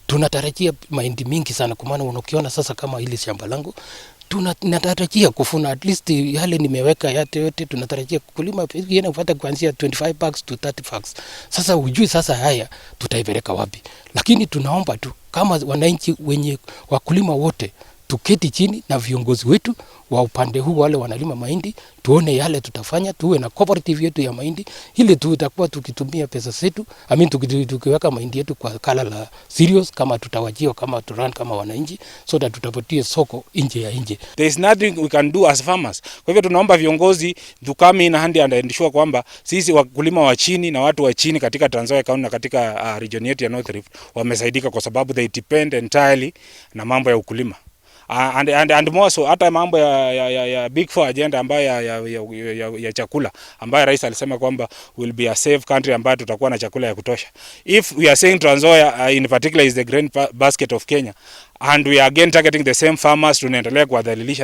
Tunatarajia mahindi mingi sana, kwa maana unakiona sasa kama hili shamba langu tunatarajia kuvuna at least yale nimeweka yote yote, tunatarajia kulima pengine kupata kuanzia 25 bags to 30 bags. Sasa hujui sasa haya tutaipeleka wapi, lakini tunaomba tu kama wananchi wenye wakulima wote tuketi chini na viongozi wetu wa upande huu wale wanalima mahindi, tuone yale tutafanya, tuwe na cooperative yetu ya mahindi ili tutakuwa tukitumia pesa zetu, I mean, tukiweka mahindi yetu kwa ghala la cereals, kama tutawajia kama turun kama wananchi, so that tutapatie soko nje ya nje. There is nothing we can do as farmers. Kwa hivyo tunaomba viongozi to come in hand and ensure kwamba sisi wakulima wa chini na watu wa chini katika Trans Nzoia County na katika region yetu ya North Rift wamesaidika, kwa sababu they depend entirely na mambo ya ukulima. And more so hata mambo ya Big Four agenda ambayo ya chakula ambayo rais alisema kwamba will be a safe country ambayo tutakuwa na chakula ya kutosha. If we are saying Trans Nzoia in particular is the grain basket of Kenya and we are again targeting the same farmers, tunaendelea kuwadhalilisha.